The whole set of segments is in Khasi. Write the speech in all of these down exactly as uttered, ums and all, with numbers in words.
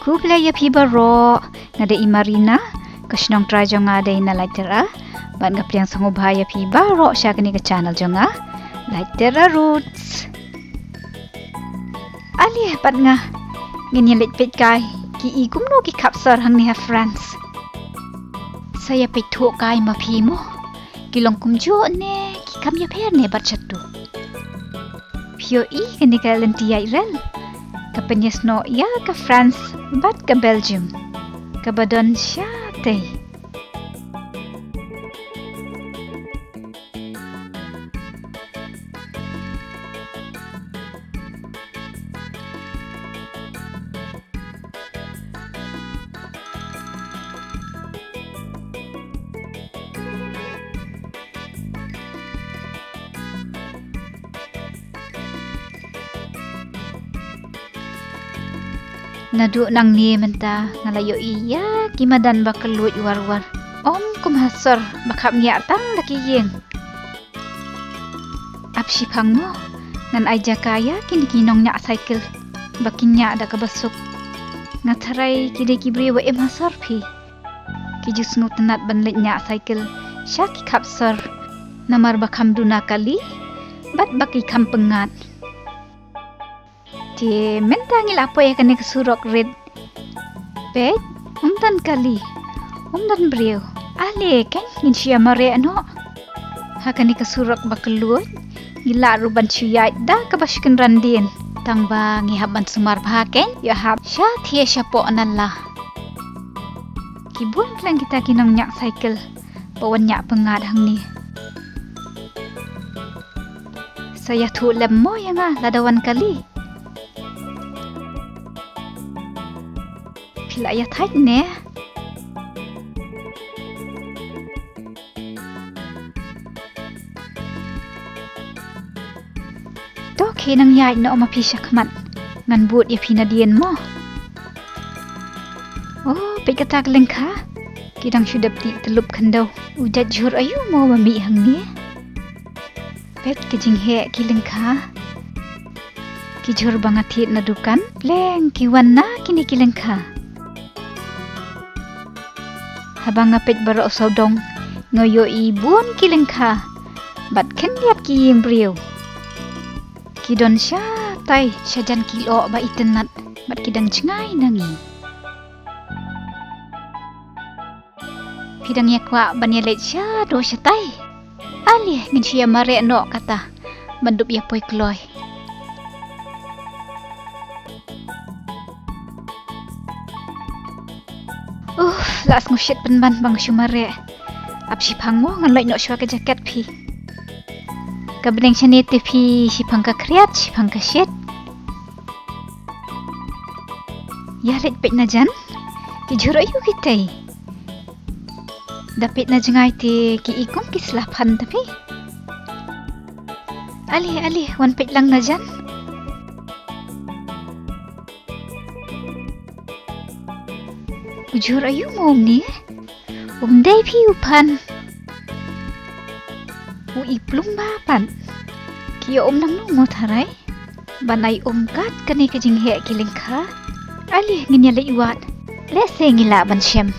Khublei ïa phi baroh, nga dei i Marina, ka shnong trai jong nga dei na Laitera, bad nga pdiang sngewbha ïa phi baroh sha kane ka channel jong nga, Laitera Roots. Ale bad nga, ngin ïa leit peit kai, ki i kumno ki khap sor hangne ha France. Sa ïa peit thuh kai ma phi mo, ki long kumjuh ne ki kam ïapher ne bad shatu. Phi ïohi kane ka lynti ïaid rel, ka pynïasnoh ïa ka France bad ka Belgium, kaba don shatei. Naduh nangne mynta nga la ïohi ïa ki madan ba kylluid war war. Ym kum ha sor ba khap ngiah tang da ki ïing. Ap shiphang mo, ngan ai jaka ïa kine ki nongñiah cycle ba kin ñiah da kaba suk. Nga tharai ki dei ki briew ba im ha sor phi. Ki ju sngewtynnat ban leit ñiah cycle sha ki khap sor, namar ba kham duna kali bad ba ki kham pyngngad. Te mynta ngi la poi ha kane ka surok rit. Peit, ym don kali, ym don briew. Ale kan ngin shu ïa mareh noh. Ha kane ka surok ba kylluid, ngi lah ruh ban shu ïaid da kaba shu kynran dien. Tang ba ngi hap ban sumar bha kan, ïa hap sha thie shapoh na la. Ki bun khlem kita ki nongñiah cycle ba wan ñiah pyngngad hangne. Sa ïathuh lem mo ïa nga lada wan kali. Phi la ïathait ne? To khie nang ïaid noh ma phi shakhmat. Ngan bud ïa phi nadien mo. Oh, peit kata ka lyngkha. Ki dang shu dep tih tyllup khyndew. U jait jhur aïu mo ba mih hangne? Peit ka jingheh ki lyngkha. Ki jhur ba nga thied na dukan, pleng ki wan na kine ki lyngkha. Haba nga peit baroh sawdong, nga ïohi bun ki lyngkha bad khyndiat ki ïing briew. Ki don shatai shajan ki lyoh ba itynnat bad ki dang jngai na ngi. Phi dang ïa kwah ban ïa leit shaduh shatai? Ale ngin shu ïa mareh noh kata ban dup ïa poi kloi. Uff, la sngewshit pynban ba nga shu mareh. Ap shiphang mo, ngan leit noh shuwa ka jaket phi. Ka bneng shane te phi shiphang ka khriat, shiphang ka shit. Ïa leit peit na jan. Ki jhur aïu kitei? Da peit na jngai te ki i kum ki sla phan te phi. Ale, ale, wan peit lang na jan. U jhur aïu mo umne? Um dei phi u phan. U i plumba pat. Ki ïa um nangno mo tharai? Ban ai um kat kane ka jingheh ki lyngkha. Ale ngin ïa leit wad. Lehse ngi lah ban shem.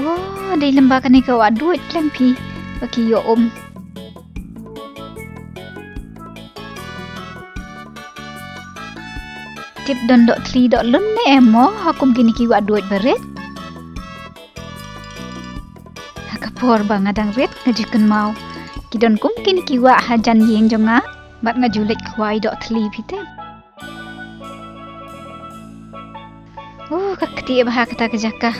Oh, dei lem ba kane ka wah duid khlem phi ba ki ïa um. Tip don doh thli doh lun ne em mo ha kum kine ki wah duid barit. Ha ka por ba nga dang rit nga ju kynmaw ki don kum kine ki wah ha jan ïing jong nga bad nga ju leit khwai doh thli phi te. Oh, ka kti bha kata ka jaka.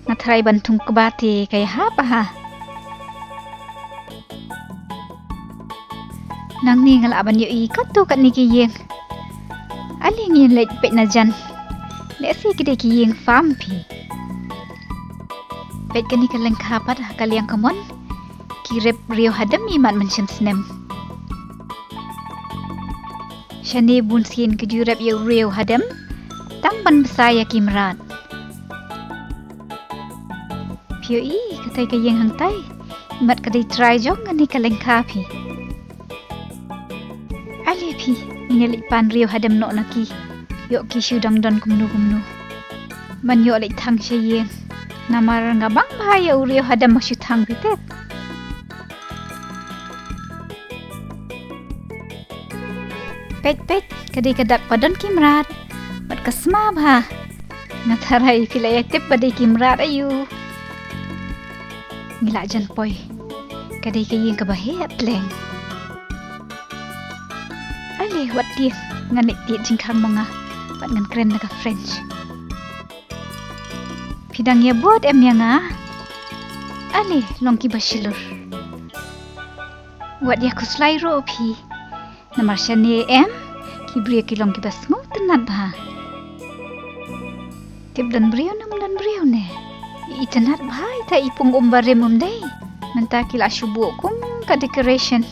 Nga tharai ban thung kba te ka ïahap bha. Nangne nga lah ban ïohi katto katne ki ïing. Ale ngin leit peit na jan. Lehse ki dei ki ïing farm phi. Peit kane ka lyngkha pat ha ka liang kamon. Ki rep riew hadem imat mynshem snem. Shane bun sien ki ju rep ïa u riew hadem tang ban bsa ïa ki mrad. Phi ïohi katai ka ïing hangtai, imat ka dei trai jong kane ka lyngkha phi. Le phi, ngin ïa leit pan riew hadem noh na ki. Ïoh ki shu dang don kumno kumno. Ban ïoh leit thang sha ïing. Namar nga bang bha ïa u riew hadem ba shu thang phi tip. Peit, peit, ka dei ka dak ba don ki mrad. Bad ka sma bha. Nga tharai phi la ïa tip ba dei ki mrad aïu. Ngi la jan poi. Ka dei ka ïing kaba heh pleng. Ale, wat tieng, ngan leit tied jingkhang ma nga. Bad ngan kren da ka French. Phi dang ïa bud em ïa nga? Ale, long kiba shlur. Wat ïa khuslai ruh phi. Namar shane em, ki briew ki long kiba sngewtynnat bha. Tip don briew ne ym don briew ne. I tynnat bha ita i pung um barim um dei. Mynta ki la shu buh kum ka decoration.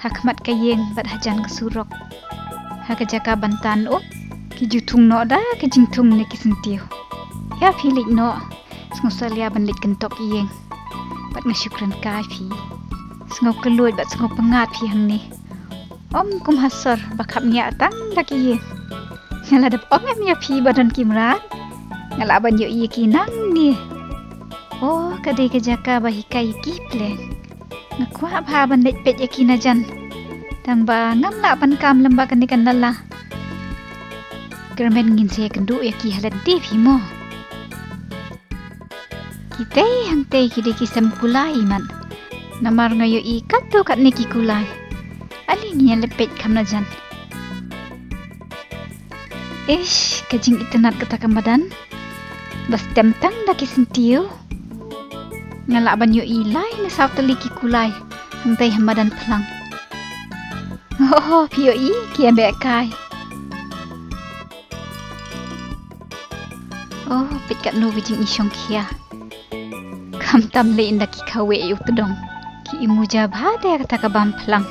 Ha khmat ka ïing bad hajan ka surok. Ha ka jaka ban tan um, ki ju thung noh da ki jingthung ne ki syntiew. Ïa phi leit noh. Sngewsalia ban leit kyntok ïing. Bad nga shu kren kai phi. Sngew kylluid bad sngew pyngngad phi hangne. Ym kum ha sor ba khap ngiah tang da ki ïing. Nga la dep ong em ïa phi ba don ki mrad. Nga lah ban ïohi ïa ki nangne. Oh, ka dei ka jaka ba hikai ïa ki pleng. Nga kwah bha ban leit peit ïa ki najan. Tang ba ngam lah ban kam lem bad kane ka nala. Kyrmen ngin sa ïakynduh ïa ki ha lade phi mo. Kitei hangtei ki dei ki sem kulai mat. Namar nga ïohi katto katne ki kulai. Ale ngin ïa leit peit kham najan. Ish, ka jingitynnat kata ka madan. Ba stem tang da ki syntiew. Nga lah ban ïohi lai ne saw tylli ki kulai hangtei ha madan phlang. Oh, phi ïohi, ki ïa beh kai. Oh, peit katno ka jingishongkhia. Khamtam lei ynda ki khaweh ïa u tdong. Ki imuja bha de kata ka bam phlang.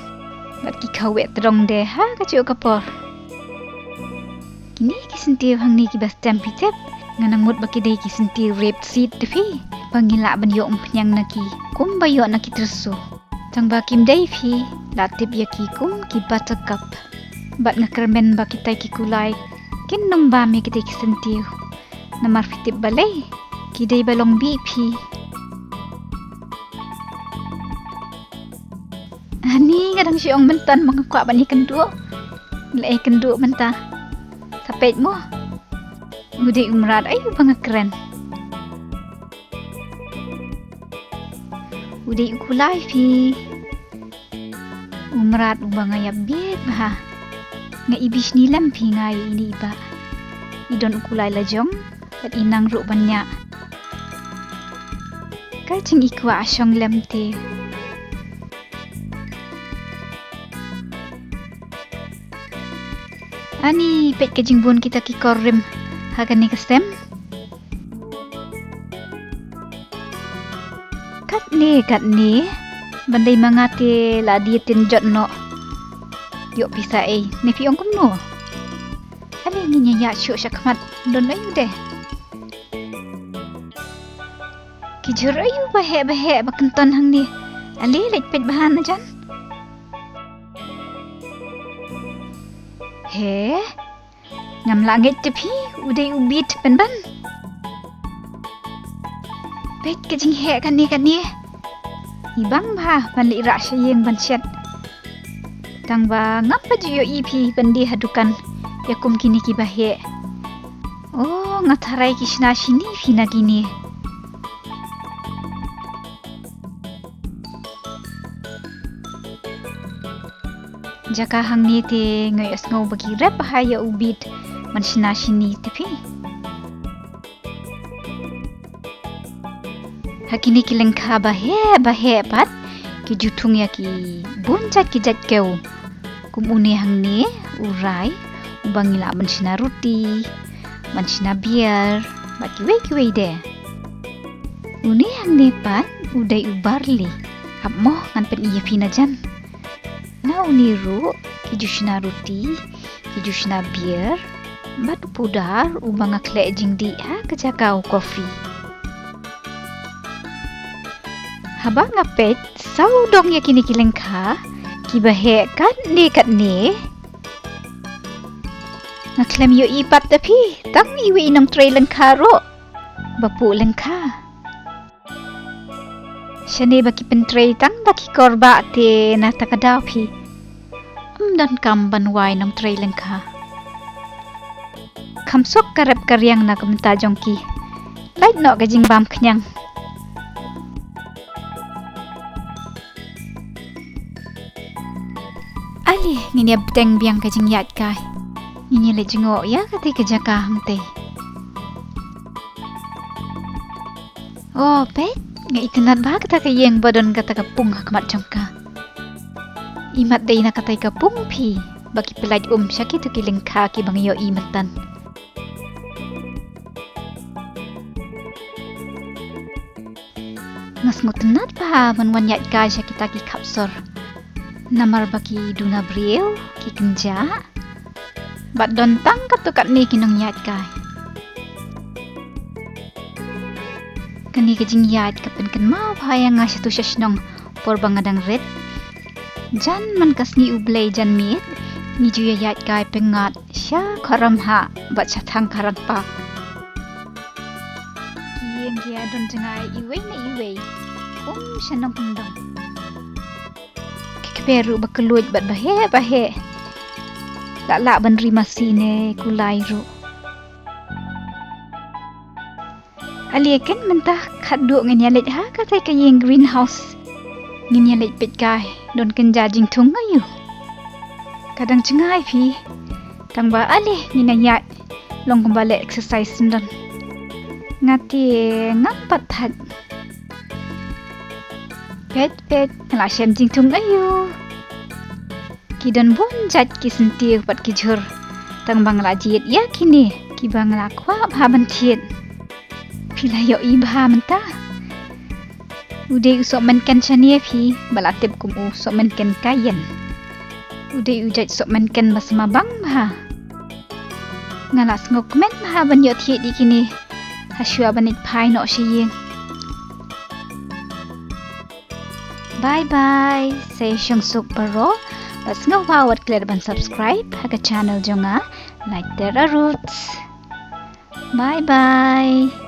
Bad ki khaweh tdong de ha kajuh ka por. Kine ki syntiew hangne kiba stem phi tip. Nga nang mut ba ki dei ki syntiew rape seed te phi. Ba ngi lah ban ïoh umphniang na ki. Kumba ïoh na ki tyrso. Tang ba kim dei phi, la tip ïa ki kum ki buttercup. Bad nga kyrmen ba kitai ki kulai kin nym bam ïa kitai ki syntiew. Namar phi tip balei, ki dei ba long bih phi. Ani nga dang shu ong mynta ma nga kwah ban ïakynduh. La ïakynduh mynta. Sa peit mo. U dei u mrad aïu ba nga kren. U dei u kulai phi. U mrad uba nga ïap bieit bha. Nga i bishni lem phi nga ïa ine i bah. I don u kulai la jong bad i nang ruh ban ñiah. Ka jingikwah shong lem te. Ani peit ka jingbun kita ki kor rim ha kane ka sem. Katne katne ban dei ma nga te la die tin jot noh. Ïoh pisa ei ne phi ong kumno? Ale ngin ïa ïa shuh shakhmat don aïu de. Ki jhur aïu ba heh ba heh ba kynton hangne. Ale leit peit bha na jan. He, ngam lah ngeit te phi, u dei u bit pynban. Peit ka jingheh kane kane. I bang bha ban leit rah sha ïing ban shet. Tang ba ngam pat ju ïohi phi ban die ha dukan ïa kum kine kiba heh. Oh, nga tharai ki shna shini phi na kine. Jaka hangne te nga ïohsngew ba ki rep bha ïa u bit ban shna shini te phi. Ha kine ki lyngkha ba heh ba heh pat ki ju thung ïa ki bun jait ki jait kew. Kum une hangne u rai uba ngi lah ban shna ruti, ban shna bier bad kiwei kiwei de. Une hangne pat u dei u barli. Hap mo ngan pyni ïa phi na jan. Na une ruh ki ju shna ruti, ki ju shna bier bad u pudar uba nga khleh jingdih ha ka jaka u kofi. Haba nga peit sawdong ïa kine ki lyngkha, Kiba heh katne katne. Nga khlem ïohi pat da phi tang iwei i nongtrei lyngkha ruh ba puh lyngkha. Shane ba ki pyntrei tang da ki korbah te na kata ka daw phi ym donkam ban wai nongtrei lyngkha. Kham suk ka rep ka riang na ka bynta jong ki. Lait noh ka jingbam khñiang. Ale, ngin ïa bteng biang ka jingïaid kai. Ngin ïa leit jngoh ïa katei ka jaka hangtei. Oh, peit, nga itynnad bha kata ka ïing ba don kata ka pung ha khmat jong ka. Imat dei na katei ka pung phi ba ki pyllait um sha kito ki lyngkha kiba nga ïohi mynta. Nga sngewtynnad bha ban wan ïaid kai sha kita ki khap sor. Namar ba ki duna briew, ki kynjah. Bad don tang katto katne ki nongïaid kai. Kane ka jingïaid ka pynkynmaw bha ïa nga shato sha shnong por ba nga dang rit. Jan man ka sngi U Blei janmiet ngi ju ïa ïaid kai pyngngad sha Khorram Hah bad sha Thang Kharang Park. Ki ïing ki ïa don jngai iwei na iwei, um sha nongkyndong. Ki kper ruh ba kylluid bad ba heh ba heh. Lah lah ban ri masi ne kulai ruh. Ale ken mynta khatduh ngin ïa leit ha katei ka ïing greenhouse. Ngin ïa leit peit kai don kynja jingthung aïu. Ka dang jngai phi. Tang ba ale ngin ïa ïaid long kumba leh exercise syndon. Nga te ngam pat thait. Peit peit nga la shem jingthung aïu. Ki don bun jait ki syntiew bad ki jhur. Tang ba nga la jied ïa kine kiba nga la kwah bha ban thied. Phi la ïohi bha mynta. U dei u sohmynken shane phi ba la tip kum u sohmynken Kayen. U dei u jait sohmynken ba sma bang bha. Nga la sngewkmen bha ban ïoh thied ïa kine. Hashwa ban leit phai noh sha ïing. Bye bye. Sa ïa shong suk baroh. Bad sngewbha wat klet ban subscribe ha ka channel jong nga, Like Terra Roots. Bye bye.